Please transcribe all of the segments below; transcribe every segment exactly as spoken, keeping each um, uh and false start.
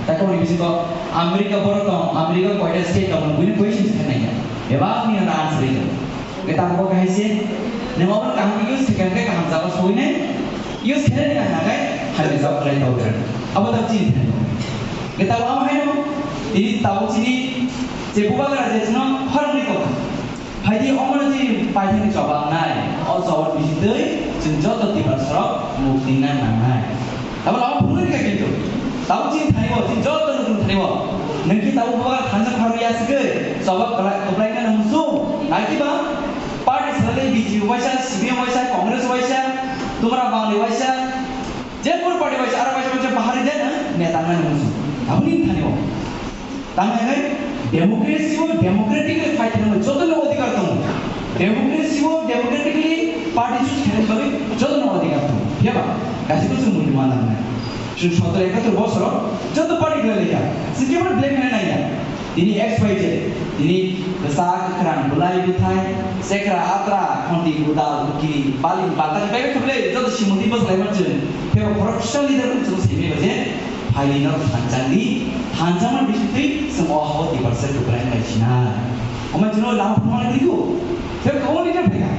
Takhorni bisingo America borok tong, America koita state tong, buini question se khainai ya. Bebak ni answer ri. Kita ko kahai se, nemo ban kaham use khaikha khe kaham jaga soi ne, use khainai ni kaham kai, hai jawab khlai tau kan. Abo tak chini thani. Kita abo hai no, ini tau chini, je bubagra je chino, harang ni kok. Phaidi omono chini paithakni choba wngnai, o choba bisingtwi chwng joto Tiprasarok mukti wngna nangnai. Abo lama phunukgwi kha kintu. Tabuk chini thani bo, chini joto nukung thani bo. Nwng khe tabuk bubagra thansa pharwi ya sigwi, choba kwlai, kwplai wngna nang muchung. Nai kiba party salai B J P waisa, C P M waisa, Congress waisa, Tumra Bangli waisa, je kunu party waisa, aro waisa waisa bahari de nwng neta wngna nang muchung. Tabuk nini thani bo. Tamo hai democracy o democratically fight khainani jotono adhikar tongo. Democracy o democratically party choose khainani bagwi jotono adhikar tongo. Phiya ba? Kaisa bo chwng muli ma nangnai. Chwng sotoro ekatur bosoro joto party khlai laikha. Chwng kebono blame khaina nangya. Tini X Y Z, tini bwsa kwkhwrang bwlai bwthai, sekra atra, khonti gudal, bukiri, bali, batari, bai khablai, joto simulti bwsalaima chwng. Phiya ba khoroksa leader kunu chwng simi ba je, Phaidi no thanchang di, thanchangma bisingtwi chwng o hao Tiprasa kwplai wng lai sinai. Omo chwngno lama phunukmani twigo. Phiya kwbangma leader phaikha.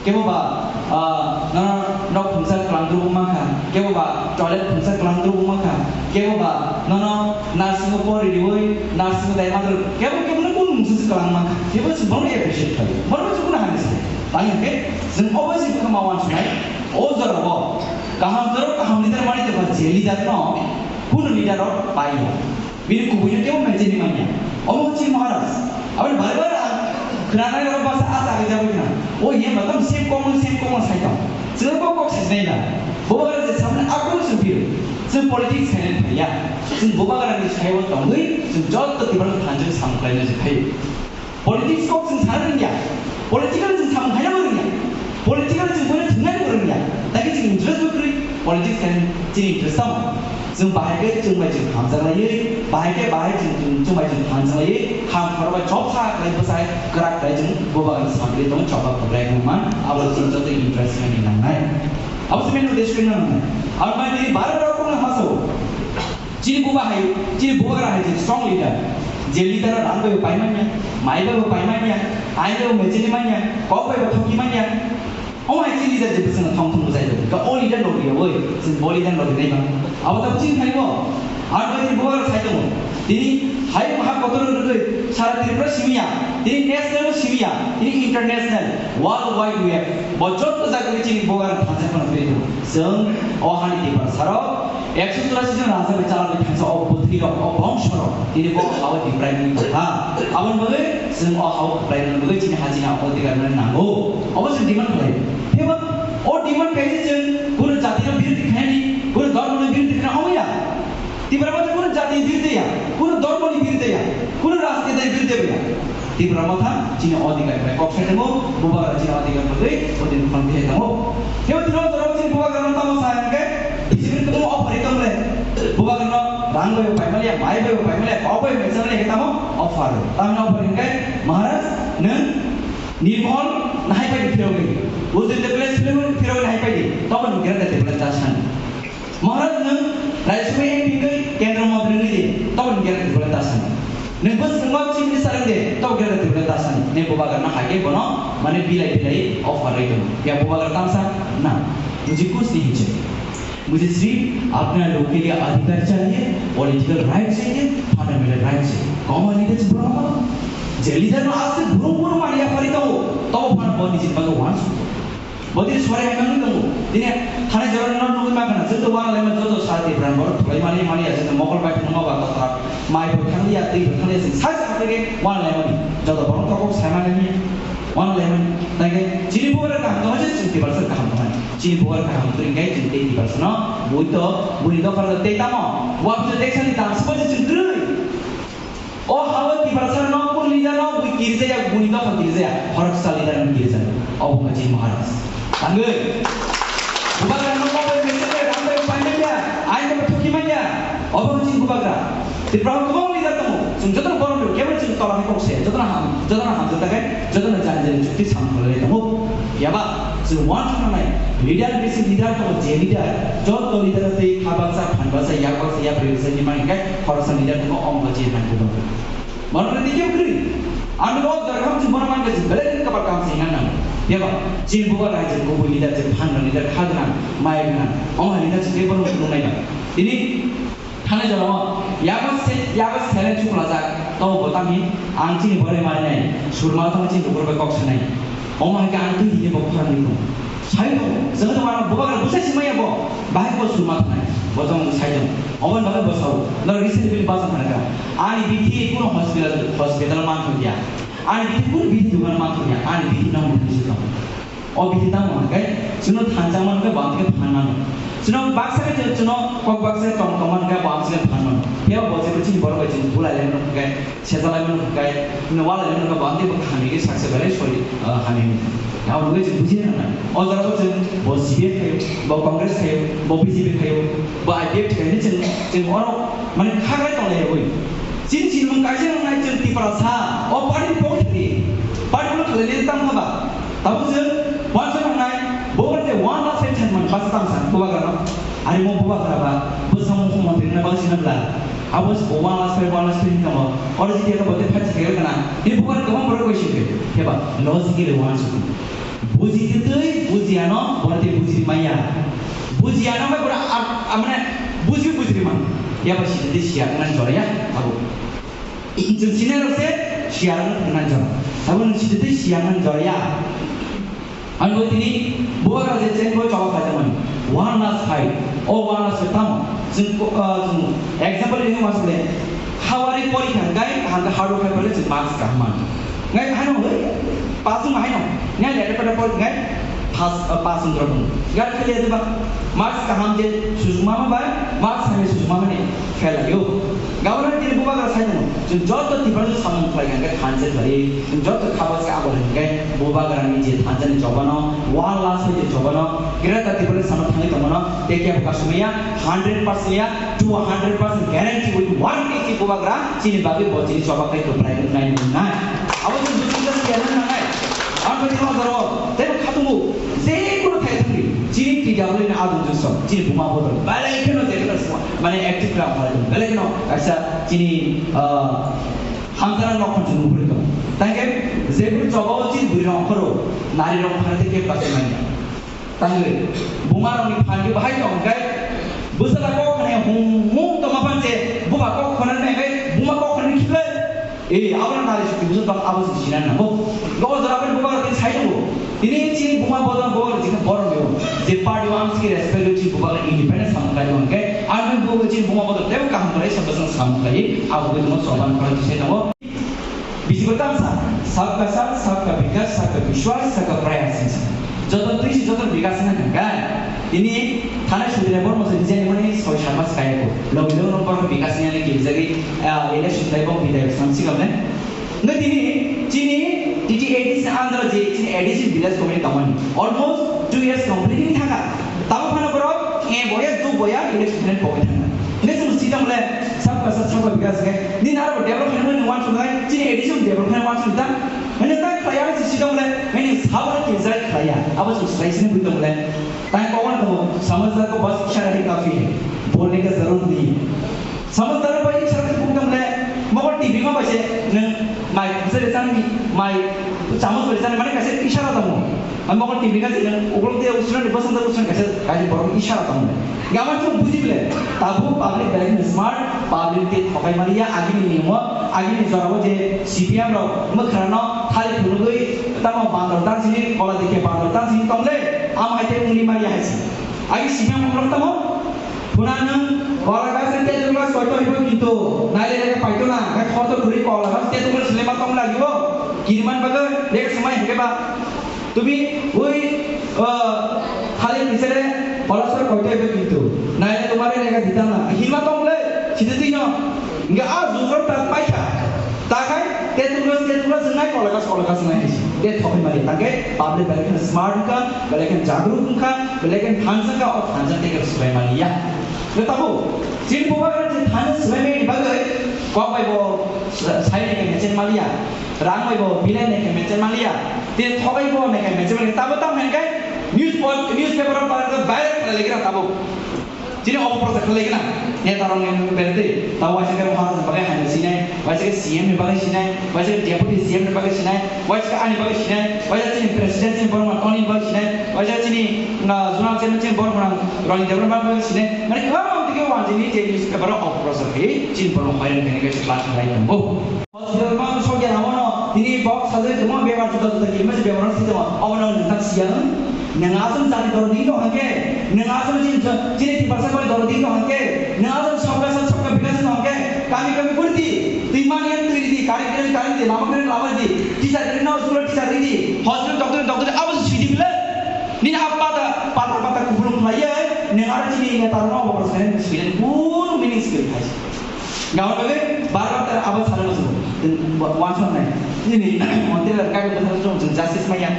Kebo ba, ah, nono nok phungsa kwlangdruk wngma kha, kebo ba toilet phungsa kwlangdruk wngma kha, kebo ba nono nursing o pori riwi nursing o dai madrwk, kebo kebo no kunu mungsa se kwlangma kha, kebo se bono appreciate khlai. Bono se kunu hamya se. Tang hwnkhe chwng obo se kunu ma uansuknai, o jorao. Kaham jora kaham leader mani tongkha, je leader no kunu leader rok pai ya. Bini kubui no kebo mention ni manya. Omo chini Maharaj. Aboni bare bare ang khwnanai rok basa asa rijak bai khna. O ye matam same common, same common sai tong. Chwng kok kok sai nai na. Bubagra je samne akung sung phiro. Chwng politics sai nai ya. Chwng bubagra ni sai o tongwi chwng joto Tiprasa thanjak samung khlai na je khai. Politics kok chwng sana rwngya, political chwng samung khaina bo rwngya, political chwng boino thwngnaino bo rwngya, tei khe chwng interest bo kwrwi, politics khe chini interest tamo. Chwng bahai khe chwng bai chwng hamjak laiwi, bahai khe bahai chwng, chwng, chwng bai chwng hamjak laiwi, ham khorok bai chop sa khlai bwsai kwrak khlai chwng bubagra samli tong chop ba kwbrai wngman, abo chwng joto interest khe nangnai. Abo se main uddesho khe nangnai. Abo mai tini bara rok kung haso. Chini buba hai, chini bubagra hai je strong leader. Je leader o rang bai bo pai manya, mai bai bo pai manya, ain bai bo mecheni manya, kok bai bo thoki manya. Omo hai chini leader je bwswngno thong thong bwchai tongo. Ka o leader logi ya, oi, chini bo leader logi nai bang. Abo ta chini thani bo. Ar bai chini bubagra sai tongo. Tini hai maha kotor rwgwi sara Tripura simiya, tini national simiya, tini international, world wide web. Bo joto jagani chini bubagra thansa kono piri tongo. Chwng o hani Tiprasarok Ekso churasi jon raja bai chala bai thansa o bwthwi rok, o bongso rok, tini bo hao Tiprani bwkha. Aboni bagwi chwng o hao Tiprani bagwi chini hachini hao Tiprani nango. Obo chwng demand khlai. Phiya ba o demand kaisa chwng kunu jati no biruddhi khainani, kunu dhormo no biruddhi khainani omo ya. Tipra motha kunu jati biruddhi ya, kunu dhormo ni biruddhi ya, kunu rajniti biruddhi ya. Tipra motha chini odhikar bai kok sai tongo, bubagra chini odhikar bai twi, odin khon bihai tongo. Kebo tini o jorao chini bubagra no tamo sa hwnkhe, discipline tongmo o phari tong le. Bubagra no rang bai bai maliya, mai bai bai maliya, kok bai bai maliya, khe tamo o phar. Tamni o phar hwnkhe, Maharaj, nwng Nirmol nahai pai di phirogwi. Ujjayanta Palace phirogwi, phirogwi nahai pai di. Tobo nwng Greater Tipraland ta sani. Maharaj nwng Rajya Sabha M P wngwi Kendra Montri wngwi di, tobo nwng Greater Tipraland ta sani. Nwng bwswk nwng Chief Minister wngwi di, tobo Greater Tipraland ta sani. Nwng bubagra no hai khe bono mane bilai bilai offer rwi tongo. Ya bubagra tamsa na. Mujhe kuch nahi chahiye. Mujhe sirf apna log ke liye adhikar chahiye, political right chahiye, fundamental right chahiye. Koma leader se bwrwi ma. Je leader no aste buru buru mani ya pari tongo, tobo phano bo nijini bagwi uansukgo. Botwi sorai hai manwi tongo. Tini thanai jora no nugwi mankha na, joto uanalaima joto sa Tipra borok thulai mani mani ya, joto mokol bai phano ma ba tokha. Mai bo thanglia, twi bo thanglia, chwng sai sa thangwi uanalaimani. Joto borok tokok sai mani ya. Uanalaimani. Tangkhe chini bubagra kaham tongma se chwng Tiprasa kaham tongmani. Chini bubagra kaham tongkhe chwng tei Tiprasa no bui to, bui to phano tei tamo. Uaphano teksani tang se chwng kwrwi. O hao Tiprasa no kun leader no bui kirijaya, bui no kirijaya, horoksa leader no kirijaya. Obo wngkha chini Maharaj. Tangwi. Bubagra no kopai mechele, rang bai pai manya, ain bai thuki manya. Obo wngkha chini bubagra. Tripura o kwbang leader tongo. Chwng jotono borom rw, kebo chwng tola ni kok se, jotono ham, jotono ham jota khe, jotono jani jani chukti sam kholai tongo. Yaba, chwng uansuknai, leader bisi leader tongo, je leader, joto leader tei kha baksa, phan baksa, yak baksa, yapri baksa hinwi mangkhe khoroksa leader tongo, omo khe chairman bubagra. Bono khe tei kebo kwrwi. Ang o jora khe chwng bono mankha chwng belai khe kwbang kam se hinna nango. Yaba, chini bubagra hai chwng kubui leader, chwng phan rok leader, kha gwnang, maya gwnang, omo hai leader chwng tei bono nuknai ba. Tini Thani jorao yago se, yago seleng chuklajak, tabo bo tamni ang chini borai marinai, surma tong chini bukur bai kok sanai. Omo hai khe ang twi hini bo khorang ni tong. Sai tong, jeng tong ano bubagra bwsai simaya bo, bahai bo surma thanai, bo tong sai tong. Omo ni bagwi bo sao, no recent bill basa thangka. Ani bithi kuno hospital, hospital man thangya. Ani bithi kuno bithi dukan man thangya, ani bithi nang thangsi tong. O bithi tamo hwnkhai, chwngno thansa mano khe bo ang khe phan mano. Chwngno baksa khe chwng-, chwngno kok baksa khe tong tong mano khe bo ang chwngno phan mano. Phiya bo jebo chini borok bai chwng bulai lai mano hwnkhai, sejak lai mano hwnkhai, chwngno walai lai mano khe bo ang khe bo hamya khe saksa belai sori, ah, hamya wngkha. Abo nugwi chwng buji nang nai. O jora bo chwng bo C P M khaio, bo Congress khaio, bo B J P khaio, bo I P F T khaio, chwng, chwng oro mane khaklai tong lai oi. Chini chini mung kaisa nang nai chwng Tiprasa, o party ni pokhe thani, party no khalai le tang haba. Tabuk je, uansuk nangnai, bo bar je one lakh five thousand man basa tang san, bubagra no. Ari mo bubagra ba, bo samung ko montri na bal sinam la. Abo se bo one lakh five, one lakh five tamo. Oro jiti ka bote phat se kana. Ni bubagra kwbang borok koi sike. Keba, logically uansuk. Buji twi, buji ano, bote buji maya. Buji ano bai bora, a, a, mane, buji buji man. Ya ba sidi siya nan jora ya, abo. Chwng senior rok se siya rok thangna jora. Abo nwng sidi tei siya nang jora ya. Ang bo tini bubagra je chen bo choba khaijak mani. One last fight. O one last fight tamo. Chwng ko, ah, chwng example ni mas le. Hawari porikha hwnkhe hangkhe hard work khai pore chwng marks kaham man. Ngai haino hoi. Pass wng haino. Ngai letter pada por ngai pass, ah, pass wng rok. Gar khali ba marks kaham je sujuma ma bai marks hamya sujuma mani. Khelai o. Gabana tini bubagra sai tongo. Chwng joto Tiprasa samung khlai kha hwnkhe thansa khlai. Chwng joto kha bwswk abo hwnkhe bubagrani je thansa ni chobano, one last ni je chobano, Greater Tipraland samung thangwi tongmano, tei kebo kasumaya hundred percent ya, two hundred percent guarantee with one K G bubagra chini bagwi bo chini choba khai kwplai wngnai wngnai. Abo chwng buchung jak ya nang nangnai. Ang bini ojaro tei khatungo je kono thai thangwi chini T W ni adung jwsong chini buma bodol belai kheno je kono sma-, mane active klam khalai tongo. Belai kheno kaisa chini, ah, hamjana nokhon chwng nukgwi tongo. Tangkhe je bwrwi choba o chini bwrwi rok pharo nari rok phano tei kebo kasumani. Tangwi buma rokni phan khe bahai tong hwnkhe bwsala kok khani hum hum tongma phan je buba kok khonani hwnkhe buma kok khonani khiklai. Eh, abo nari suti bwswk tong abo se sinan nango. Go jora pen buba rok sai tongo. Tini chini buma bodol bo jikha borok yo. Je party o ang chini respect yo chini buba independent samung khlai hwnkhe ang buba chini buma bodol tebo kaham khlai sa bwswk samung khlai abo bai tongma choban khlai sai tongo. Bisi bo tamsa, sabka saath, sabka vikas, sabka vishwas, sabka prayas hinwi sa. Joto twi se joto vikas hinwi hwnkha. Tini thanai sudire bormo se nijani mani soi sat mas kaya ko. Logi logi no borok vikas hinwi ani kirijagwi, ah, election tai bong bidai sam sigamne. Ngai tini chini T T A D C under je chini A D C village committee tongmani. Almost two years completely thaka. Tamo phano borok, eh, boya, du boya, election hinwi pogwi thangna. Ngai chwng sita mole, sabka saath, sabka vikas ngai. Nini aro develop hinwi nung wansuk nai, chini A D C develop hinwi wansuk ta. Ngai ta khlaiya, chwng sita mole, ngai ni sabra kirijak khlaiya. Abo chwng sai sini bui tong mole. Tai kowan ko, samajhdar ko bas ishara hi kafi hai. Bolne ka zaroor nahi hai. Samajhdar ko bas ishara se bui tong mole. Mokol T V ma base, nung mai, bise resan mai, chamus bise resan, mane kaise ishara tamo. Ang mokol T V ka jeng, uklok dia usra ni bosong da usra kaisa, kaisa borok ishara tong le. Gama chwng buji bile, tabuk public belai no smart, public te thokai maliya, agini niyamo, agini jorao je C P M rok mwkhra no thali phunugwi, tamo bandor tang sini, kola dikhe bandor tang sini tong le, am hai te ungni maliya hai si. Agi C P M rok tamo, Khuna nwng kola gase tetuk glass koito hibo kintu naile rega paito na, hai khoto khuri kola gas tetuk glass lema tong lagibo. Kiriman bagwi rega swmai hwnkhe ba. Tumi ui, o, thali nisere kola sar koito hibo kintu naile tomare rega ditam na. Hinma tong le, sidi twi no. Hwnkhe a jujor ta paikha. Takhai tetuk glass, tetuk glass wngnai, kola gas, kola gas wngnai hai se. Te thokwi mali. Tangkhe public belai kheno smart wngkha, belai kheno jagruk wngkha, belai kheno thansa wngkha, o thansa tei khe swbai maliya. Tei tabuk chini bubagra je thansa swbai mani bagwi kok bai bo sa-, sai nai khe mechen maliya, rang bai bo bilai nai khe mechen maliya. Tei thogai bo nai kai mechemani tabo tam hai kai news pol-, newspaper o para viral khlai lai kena tabo. Chini obo prosa khlai lai kena. Neta rong ni berete tabo waisa ke Maharaj ni bagai hai sinai, waisa ke C M ni bagai sinai, waisa ke deputy C M ni bagai sinai, waisa ke ani bagai sinai, waisa chini president chini borok ma Tony bagai sinai, waisa chini na zonal chairman chini borok ma Roni Debra bagai sinai. Mane kwbangma tike wanjini je newspaper o obo prosa khlai chini borok ma hoiran kene ke class lai tongo. Hospital ma sokya namono tini box sajak tongma bemar juda juda kiri mase bemar si tongma obo no nang tak siya. Nang asam jani doro ding tong hangke, nang asam jin jini tiprasa koi doro ding tong hangke, nang asam sabka sath sabka bikas tong hangke, kami kami kurti, tui mani yang tui di, kari kari kari di, lama kari lama di, teacher kari no school teacher di, hospital doctor doctor abo sidi bile. Nini apa pata pata pata kupulung khlaiya, nang ara chini neta no obo prosa khlai sidi kun meaning sidi khai. Gabon bagwi bar bar tar abo sana musu. Wa-, wansa nai. Ini, montir lar kai bwthajwk chwng justice maya.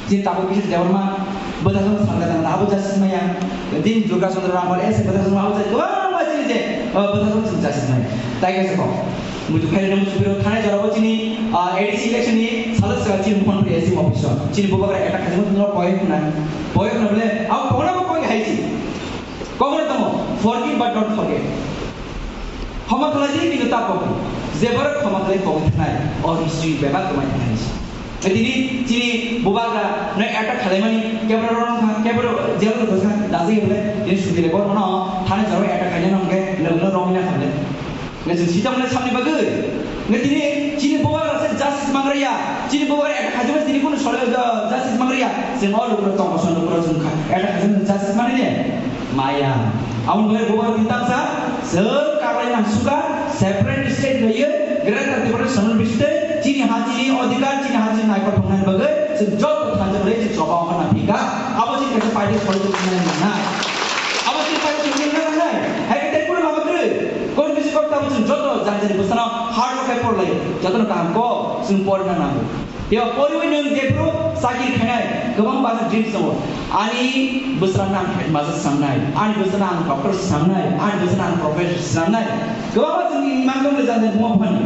Jin tabuk Biswas Debbarma bwthajwk salga tang abo justice maya. Jin Durga Chandra Rambal S bwthajwk abo justice, kwbangma jin je, uh, bwthajwk chwng justice maya. Tai kaisa kok. Muitu khai rwna musu biro thanai jorabo chini, uh, A D C election ni salak saka chini Mohanpur A C office o. Chini bubagra attack khaijak no boy khna. Boy khna bole, abo pogna bo koi hai chi. Kokno tongo, forgive but don't forget. Khoma khlai di, kintu ta pogwi. Je borok khoma khlai pogwi thanai, o history bebak kwmai thanai se. Tini chini bubagra no attack khlaimani, kebro rong kha, kebro jail rok kha, daji khe bole, tini sudile borok no thani jaro attack khaina nong khe, logno rong na kha bole. Nge chwng sita mwnai samni bagwi. Nge tini chini bubagra se justice mangraya. Chini bubagra ekta khaijak tini kunu sole, uh, justice mangraya. Chwng o lukurok tongma son lukurok chwng kha. Ekta khaijak justice mangraya. Maya. Aboni bagwi bubagra tini tamsa. Chwng kaklai nang suka. Separate state laiye. Greater Tipraland Autonomous State. Chini ha chini odhikar, chini ha chini naikol thangna bagwi. Chwng joto thansa bai chwng choba ongkha na phika. Abo chini kaisa party sole chwng nai nang nai. Abo chini party sole chwng nai nang nai. Hai khe tei kunu lama kwrwi. Kon bisi kok tamo chwng joto jani jani bwsano hard work khe porlai, jotono kaham kok chwng porna nango. Tei o poriwi nwng jephru chakri khainai kwbang bwsa dreams tongo. Ani bwsano ang headmaster sangnai, ani bwsano ang doctor sangnai, ani bwsano ang professor sangnai. Kwbangma chwng imang tong jani jani buma phani.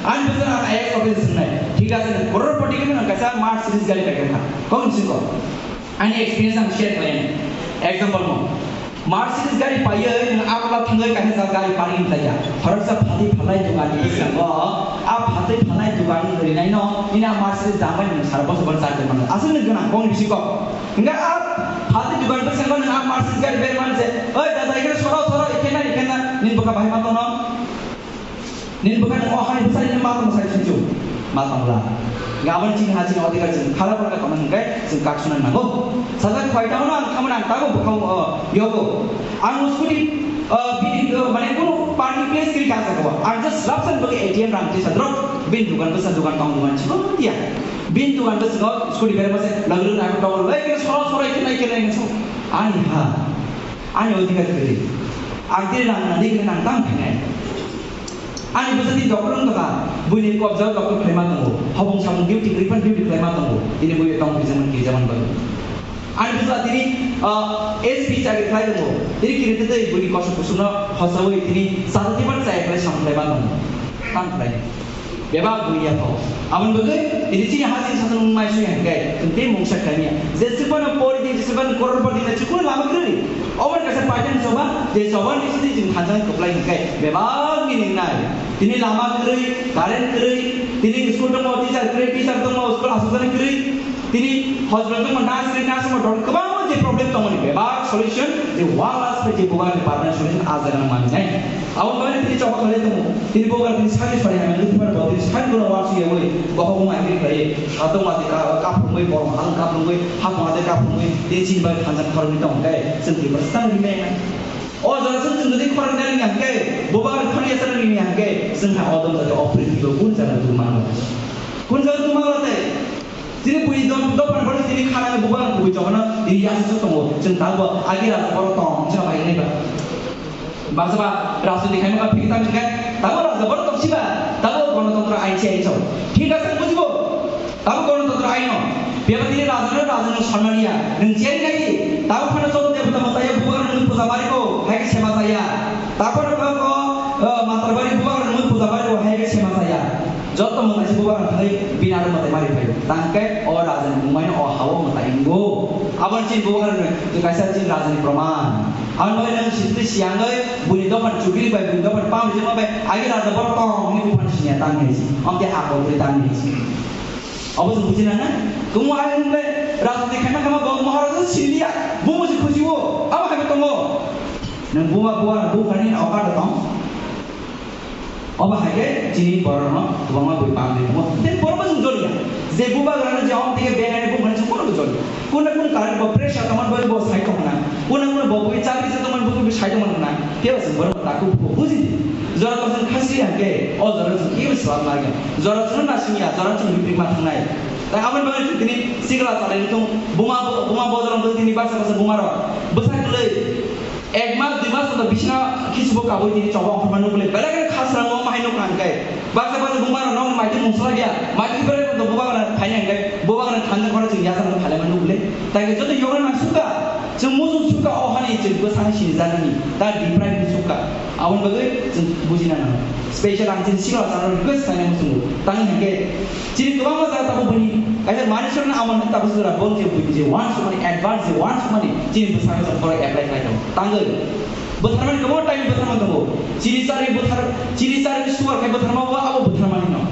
Ani bwsano ang I A S officer sangnai. Thik ase, crorepoti khe nwng kaisa Mercedes gari paikha. Kok bisi kok. Ani experience ang share khlainai. Example mo. Mercedes gari paiwi nwng agola thangwi kaisa jat gari parking khlaiya. Khoroksa phatwi phalnai dogan ni bwskango, a phatwi phalnai dogan ni rinaino nini a Mercedes dam bai nwng sara bosor bosor charge mano. Aswk nwng gwnang kok ni bisi kok. Hwnkhe a phatwi dogan bwskango nwng a Mercedes gari bermani se, "Oi dada, ikheno soro, soro, ikheno, ikheno," nini bwkha bahai ma tongno. Nini bwkha nwng o hani bwsai nini ma tong sai sujung. Ma tong bwla. Gabon chini ha chini odhikar chini khala pora tongna hwnkhe chwng kak suna nango. Sajak khoi tamo no ang tamo ang tamo bwkha o yogo. Ang scooty, uh, bini, uh, mane kunu parking place kiri kasa ko. Ang just lapsan bagi A T M rang tisa drop. Bin dukan bwsa dukan tong dukan chiko tiya. Bin dukan bwsa go scooty bere mase laglu na ko tong lai ke soro soro ke nai ke nai so. Ani ha. Ani odhikar kiri. Ang tiri nang nani kiri nang tam khainai. Ani bwsadi doctor wng tongkha, buini kobjao doctor khlaima tongo, hopung samung duty, kwrwi phano duty khlaima tongo, tini bui tong kijaman kijaman bagwi. Ani bwsa tini, ah, S P chakri khlai tongo, tini kiri twi buini kosok kusukno hosawi tini sajati phano chaya khlai samung khlaima tongo. Tang khlai. Bebak bui yapho. Aboni bagwi tini chini hajini satung wngmai sui hwnkhe, tei mungsa khlaimya. Jeswk phano pori di, jeswk phano crorepoti di, chukun lama kwrwi. Obo kaisa paithago choba, je choba ni sidi chwng thansa kwplai hwnkhe bebak ni ningnai. Tini lama kwrwi, current kwrwi, tini school tongo, teacher kwrwi, teacher tongo, school aswkjani kwrwi, tini hospital tongo, nurse kwrwi, nurse tongo, doctor kwbangma je problem tongmani bebak solution, je one last je bubagra ni permanent solution a jaga no manwi nai. Abo bagwi tini choba khlai tongo, tini bubagra tini sari sari hamya nukphar bo tini sari bono uansuk yawi bokhok wng akhiri khlai. Atong ate ka-, kaphungwi, borok hal kaphungwi, hapung ate kaphungwi, tei chini bagwi thansa khoroknwi tong khe, chwng Tiprasa rimai nai. O jora chwng chwng jodi khoroknwi ring yang khe, bubagra khoroknwi asa ring yang khe, chwng ha odom jati o prithibi o kun jaga tong mano. Kun jaga tong mano tei? Chini bui dom, dophan boro chini khana bubagra bui jogona, tini yasa tongo, chwng tabo agi raja borok tong, chwng bai nai ba. Bangsa ba rajniti khaima kha phikta hwnkhe, tamo raja borok tong siba, tamo Ganatantro ain se ain sao. Thik ase, bujibo? Tamo Ganatantro aino. Bebak tini raja no, raja no sanmaniya. Nwng chen nai di, tamo phano chwng debota mwtaiya bubagra nwng puja bari ko, hai khe sema saya. Tamo phano ko, eh, matar bari bubagra nwng puja bari ko, hai khe sema saya. Joto mwtai se Bubagra thangwi bini aro mwtai mari phai. Tangkhe o rajani mungmaino o hao mwtai wngo. Aboni chini bubagra no kaisa chini rajani proman. Aboni bagwi nwng sitwi siyangwi buini dophani chukiri bai, buini dophani pam rijima bai, agi raja borok tong hwnwi buphang siniya tangni hinwi. Amtwi hakol twi tangni hinwi. Abo chwng buji nang na? Kumo ai wng bai rajniti khaima khaima bo Maharaja siliya. Bumo se khujiwo. Abo hai tongo. Nwng buma buma bukani okar tong. Obo hai khe chini borokno kwbangma bui pang tongo. Tei borokbo chwng joliya. Je bubagrano je omo tike beng ani bumani chwng borokbo joliya. Kunu kunu karon bo pressure tongmani bo bo sai tongmana. Kunu kunu bo bui chakri se tongmani bo bui sai tongmana. Phiya chwng borok takhuk bo buji di. Jora ko chwng khasi ya khe, o jora chwng kebo swlak nai khe. Jora chwng na singya, jora chwng biprik ma thangnai. Tai aboni bagwi chwng tini sikla chalai thung, buma bo, buma bojorong tini baksa baksa buma rok. Bwsa kwlwi. Ek mas, dui mas to bisina kisi bo kabui tini choba ongkhorma nukle. Belai kheno khasrango mahai nukha hwnkhe. Baksa baksa buma rok nokni maitwi mung swlaiya. Maitwi belai to bubagrano phaina hwnkhe. Bubagrano thangkhe khorok chwng yasano phalaima nukle. Tai khe joto yogra nang sukha. Chwng mujung sukha o hani chwng bwsani sini janani. Ta deprive ni sukha. Aboni bagwi chwng bujina nango. Special ang chini sikla channel request khlaina muchungo. Tangni hwnkhe chini kwbangma jaga tabuk bini kaisa maniswrwngno amo hwnkhe tabuk sujura boni je bini je wansukmani advance je wansukmani chini bwskango chwng borok apply khlai tongo. Tangwi bwtharmani kwbangma time bwtharma tongo. Chini chari bwthar, chini chari sugar khai bwtharma bo abo bwtharmani no.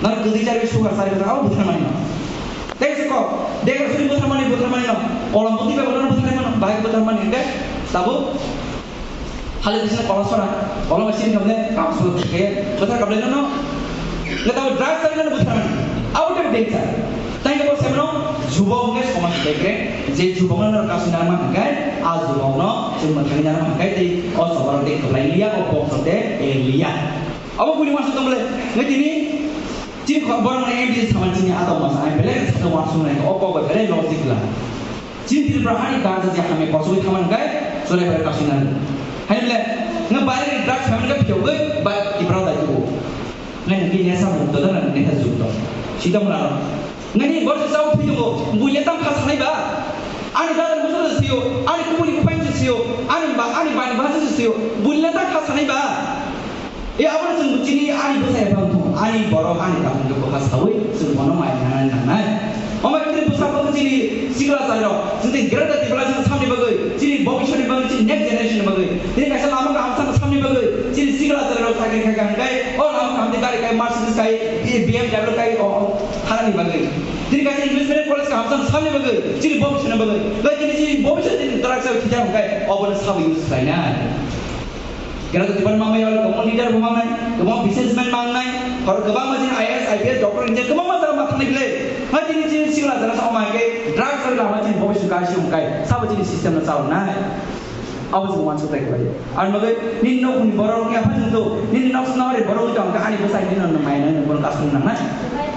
Nang kwtwi chari sugar chari bwthar abo bwtharmani no. Tei se kok, dega suri bwtharmani bwtharmani no. Kolom bwtwi bai bwtharmani bwtharmani no. Bahai bwtharmani hwnkhe tabuk Hali bising kola sora, kola mesin kable, kam solo ke, betul kable no, no. Nggak tahu drugs tadi kan betul kan? Out of danger. Thank you, boss, no. Jubok nge somaj dekre, je jubok no kasu nama hangkai, a jubok no, cuma thani nama hangkai, te o sobar de kable liya, o box de, e liya. Abo kuni masuk kable, nge tini, tini kok borang ne M D sama tini atau masa, ai bele, satu masuk nge, o kok bele logic lah. Chini Tripura hani ganja je hamya kochogwi thangmani hwnkhe chwrai bai kasui nani. Haini bole, nang bayre ni drugs hamya khe phiyogwi ba Tripura dai tubu. Nang ni nesa mukto da nang neta jukto. Sita mula no. Nang ni borok chao thwi tongo, buile tam kha sanai ba. Ani dada ni bwswk se siyo, ani kubuni buphang se siyo, ani ba, ani bani bwswk se siyo, buile tam kha sanai ba. E, abono chwng chini ani bwsai phang thung, ani borok, ani takhuk khe bwkha saui chwng bono mai nangnai nangnai. Omo khe chini bwsa phang chini sikla chai rok, chwng tei greater development samni bagwi, chini bobiswt ni bagwi, chini next generation ni bagwi. Tini kaisa lama kaham sam samni bagwi, chini sikla chai rok sakri khai kaham kai, o lama kaham tei gari kai, Mercedes kai, e, B M W kai, o, o, thanani bagwi. Tini kaisa English medium college kaham sam samni bagwi, chini bobiswt ni bagwi. Bai tini chini bobiswt tini torak sa khijang kai, obono sabo use khlainai. Kera to tipan mamai wala kwbangma leader bo mangnai, kwbangma businessman mangnai, hor kwbangma chini I A S, I P S, doctor, engineer kwbangma jora ma thangnai bile. Ngai chini chini sikla jora sa omai ke drugs oi lama chini bobiswt kai si umkai, sabo chini system no chalnai. Abo chini uansuk tai kwlai. Ar magai nini nok ni borok ni apha jung do, nini nok sna ore borok ni tong ani bwsai nini no mai nai no borok kasung nang nai.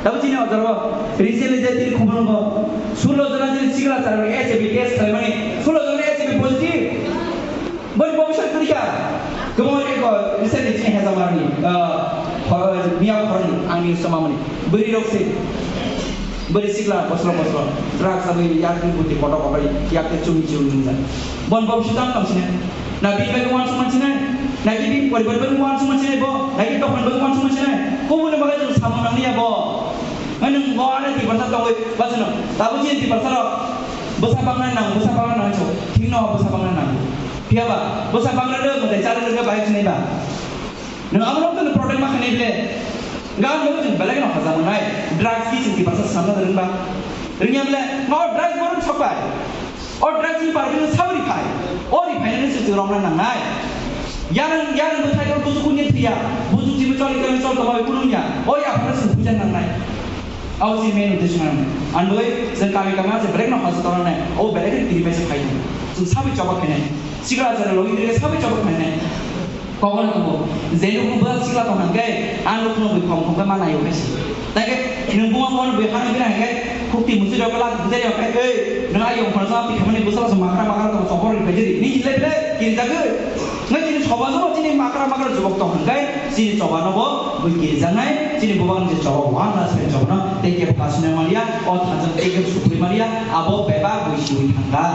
Tabo chini o jora recently je tini khumulung bo sulo jora chini sikla jora H I V test khlaimani, sulo jora H I V positive. Boni bobiswt kwrwi kha. Kwbangma eko recently chini hejamarni, ah, hor-, miya horni ang news tongmani. Bwrwi rok se. Bwrwi sikla bosro bosro. Drugs abwi yakni buti kotor kotor yakni chumi chumi nungjak. Bon bobiswt tang tong sini. Na bini bagwi uansuk man sini. Na bini poribar bagwi uansuk man sini bo. Na bini dophani bagwi uansuk man sini. Kubuni bagwi chwng samung nang liya bo. Nai nwng bo ano Tiprasa tongwi bachino. Tabuk chini Tiprasa rok bwsa bangnai nang, bwsa bangnai nang chwng. Thik no bwsa bangnai nang. Phiya ba, bwsa bangrwk rwk mwtai charwk rwk bai sinai ba. Nwng abo rok no protect ma khainai ble. Ga nwng chwng belai no haja mangnai. Drugs ki chwng Tiprasa samna rwng ba. Rwngya ble, ma o drugs borok sok bai. O drugs ni par bini sabo ri phai. O ri phai nani chwng rwng na nangnai. Yarang, yarang bwthai rok buju kunya thwiya. Buju chimi choli kami chol tongma bai kulungya. O ya phara chwng puja nangnai. Abo si main uddesho nang. Andoi, chwng kami kami se break no haja tongnai. O belai khe tini bai se phai nai. Chwng sabai choba khainai. Sikla jara logi dire sabai choba khainai. Kokon ko. Jelu ko ba sikla tong hangke, ang luk no bui khom khom ma nayo kaisi. Tangke, nung buma phone bui hang bina hangke, khukti musi rok la bujai rok kai, ei, nung ayo phone sa pi khamani busala sa makra makra tong sokor ni bajiri. Ni le le, kiri jagui. Ngai chini soba no chini makra makra jubok tong hangkai, chini soba no bo bui kiri jangai, chini bubang je soba wan la sen soba no, tei ke phasne malia, o thanjang tei ke supri malia, abo beba bui siwi thangka.